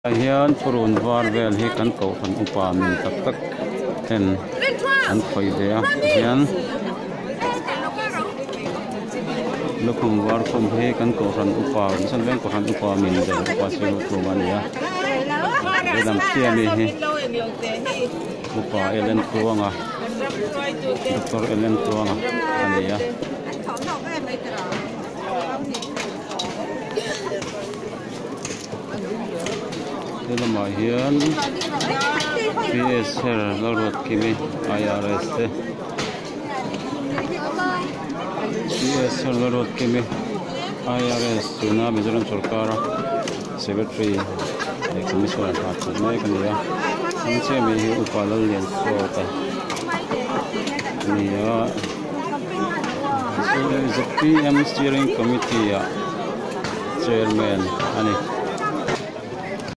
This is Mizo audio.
Ah hian purun var vel hi kan kohhran upa min tak tak ten an khawih ve a tihian lukhum var khum hi kan kohhran upa mission veng kohhran upa min ber upa silu thum a ni a lehlam chiah ami hi upa Ellen Tluanga doctor Ellen Tluanga a ni a. He lamah hian PS her Lalruatkimi IRS te PS her Lalruatkimi IRS tuna Mizoram sorkara secretary leh commissioner hna thawk mek a ni a hmeichhia mi hi upa Lalliansawta a ni a zpm steering committee ah chairman a ni.